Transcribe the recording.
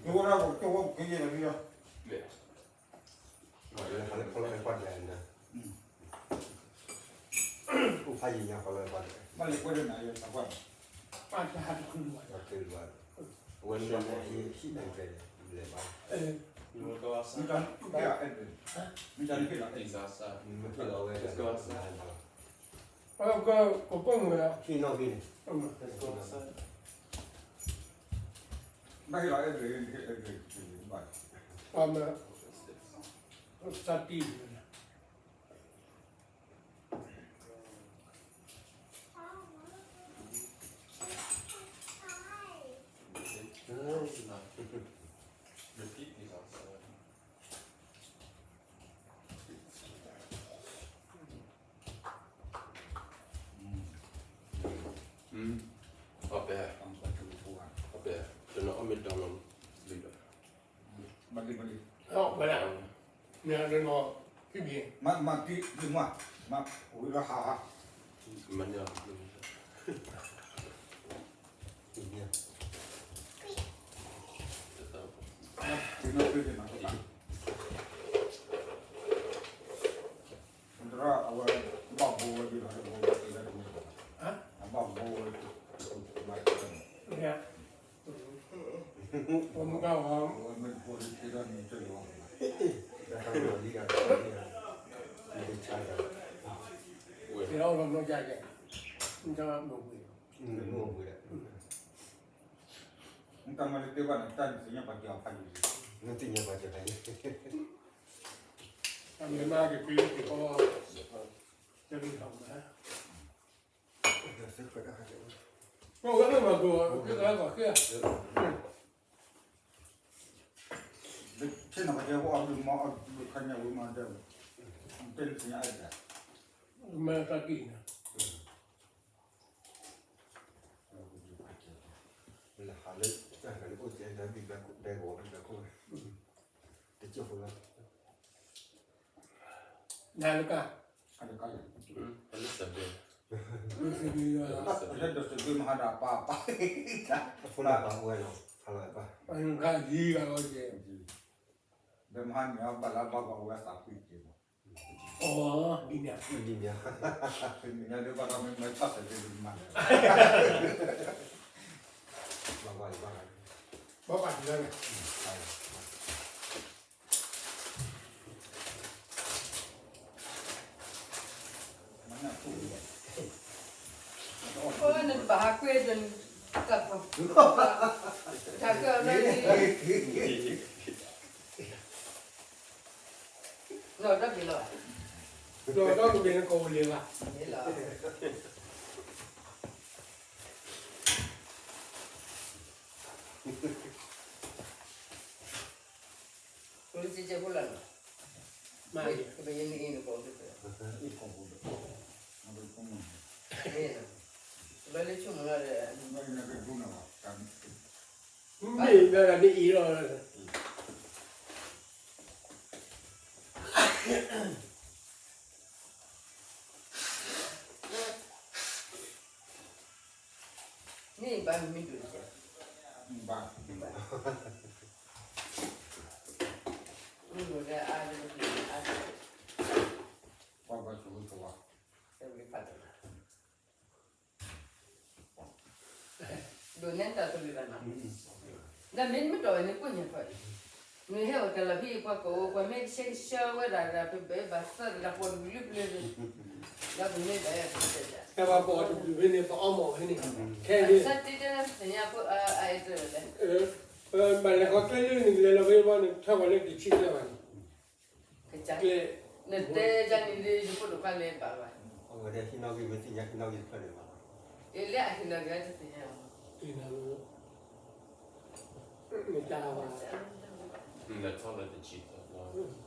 ကဝဲဒၣ်ကဝဲကယဲၢ်လီၤလီၤ, ဟးလၢခီလီၤဝဲကွၢ်ဒဲးန့ၣ်, အိၣ်ဖးယံၤညါခီလီၤဝဲကွၢ်ဒဲး, ဘၣ်လၢကွၢ်ဒဲးနၤယဲၢ်သးပှၢ်, အဝဲန့ၣ်ဟံၣ်ဟံၣ်န့ၣ်လဲၤဘၣ်, မ့ၢ်တၢ်န့ၣ်ဖဲလီၤ, မ့ၢ်တၢ်န့ၣ်ဖဲလီၤဝဲ, ကပိာ်မုၣ်, ဟံၣ်နီၣ်ဂံၢ်န့ၣ်, ဘၣ်ဟ့ၣ်လီၤအဲၣ်ဒိး, သးတံၢ် အီၣ်ပဲ, အီၣ်ပဲ, တနီၤအီၣ်မ့ၢ်ဒီးနီၤ, မ့ၢ်ဒီး, မ့ၢ်ဒီးနီၤ, မ့ၢ်ဒီးနီၤ, မ့ၢ်, မ့ၢ်, မ့ၢ်, မ့ၢ်, သရၣ်အဝဲဘၣ်ဘိဝဲဒ်လီၤ, ဘိဝဲတ့ဒၣ်တမ့ၢ်ဘၣ်, အဘၣ်ဘိဝဲ, အဝဲမ့ၢ်ဘိဝဲတ့ဒၣ်န့ၣ်တလီၤ, တၢ်လီၤလံဂၤ, တၢ်လီၤလံဂၤ, တၢ်မ့ၢ်ဘိဝဲ, မ့ၢ်တၢ်မၤလၢတဲဘၣ်န့ၣ် တၢ်သ့ၣ်ညါပှၤကဲအီၤဖးယံၤ, နသ့ၣ်ညါပှၤကဲဖးယံၤ, အမ့ၢ်မၤက့ၤက့ၤက့ၤကီး, တၢ်ဂ့ၢ်ဟီမး, အဝဲမၤကီး, က့ၤကီးက့ၤ, ဆ့ၣ်နီၤပှၤကဲဝဲအီၤဒုးမၤအီၤဒုးခါညါဝဲမၤဒၢး, တဲလၢသ့ၣ်ညါအဲၣ်ဒၣ်, မၤတၢ်က့ၤန့ၣ် လၢဟးလၢ, တၢ်ဟးလၢအိၣ်ကဲဒၣ်ဘံၣ်ဘၣ်ခိၣ်ဒဲကဝီၤဘံၣ်ဘၣ်ခိၣ်, တကၠိၢ်ဖိလီၤ, နၤလၢကါ, လၢစဘ့, လၢစဘ့မဟါဒၣ်ပၢ်ပၢ်, အဖိလၢပၢ်အိၣ်ဝဲလီၤ, ဟးလီၤပၢ်, ဂၤလီၤကဲ, ဘယ်မဟါန့ၣ် ဘၣ်လၢဘၣ်ဘၣ်ဝဲသးကွံက့ၤလီၤ, အိ ဒ်န့ၣ်, ဒ်န့ၣ်, ဒ်န့ၣ်လၢဘၣ်ဒီးမ့ၢ်မၤဆီၣ်ဆဲးလၢမၤလဲၣ်, ဘၣ်ဘၣ်လၢဘၣ်, ဘၣ်ဘၣ်လၢ, နတဘၣ်ဟးကွံာ်ဒီး, တၢ်ကၢၢ်လၢ, နီၢ်ဒီဘ့ၣ်လီၤ, နီၢ်ဒီဘ့ၣ်န့ၣ်ကီးဝဲလၢၤဘၣ်, လၢ, ကလၢကကဲဖိလၢ်လီၤ, မ့ၢ်, ကဘၣ်ယဲန့ၣ်အံၤန့ၣ်ကီး, မ့ၢ်, ကဘၣ်လၢဆိကမိၣ်လီၤဒီး, မ့ၢ်, မ့ၢ်အံၤလီၤ, မ့ၢ်ဘၣ်မ့ၢ်ဒိၣ်, ဘၣ်, မ့ၢ်ဒိၣ်လၢအါဒီး, ပှၤဘၣ်ဆိၣ်ဂ့ၤဆိၣ်ဝါ, ဒိးနဲတၢ်သဘျ့ဘၣ်နီၤ, ဒီးမ့ၢ်မ့ၢ်တီၢ်ဝဲန့ၣ် ကိၣ်ညါထွဲ, မ့ၢ်ဟဲအိၣ်တၢ်လီၢ်ဖဲအံၤ ပှၤကိးဝဲ ပှၤမ့ၢ်ကဆှဲကဆှီဝဲဒၣ် ပဘၣ်သၢတၢ်ပိာ်တဘျုးဘျုးန့ၣ်, ဒီးပမ့ၢ်ဘၣ်, ဟဲပှၤပိာ်တဘျုးဖဲန့ၣ် ပအီမီၢ်ဖဲန့ၣ်, ခဲအံၤ, သ့ၣ်ညါဖိအအဲၣ်တၢ်လဲၣ်, ဘၣ်လဲၤဃီကျဲလၢနကလဲၤလီၤဖဲဘၣ်န့ၣ် ထၢပှၤလၢတဆံကျဲဘၣ်န့ၣ်, ကျဲ နတဲယၤန့ၣ်ဒီး ယဖိဒိၣ်ခွါန့ၣ်ဘၣ်ဘၣ်, အဝဲဒၣ်ဟံးနီၣ်ဂံၢ်မ့ၢ်သ့ၣ်ညါ ဟံးနီၣ်ဂံၢ်တဖျၢၣ်န့ၣ်ဘၣ်, အ့ၣ် လၢအဟံးနီၣ်ဂံၢ်တသ့ၣ်ညါ, မ့ၢ်တၢ်ဘၣ်, မ့ၢ်တၢ်ဘၣ်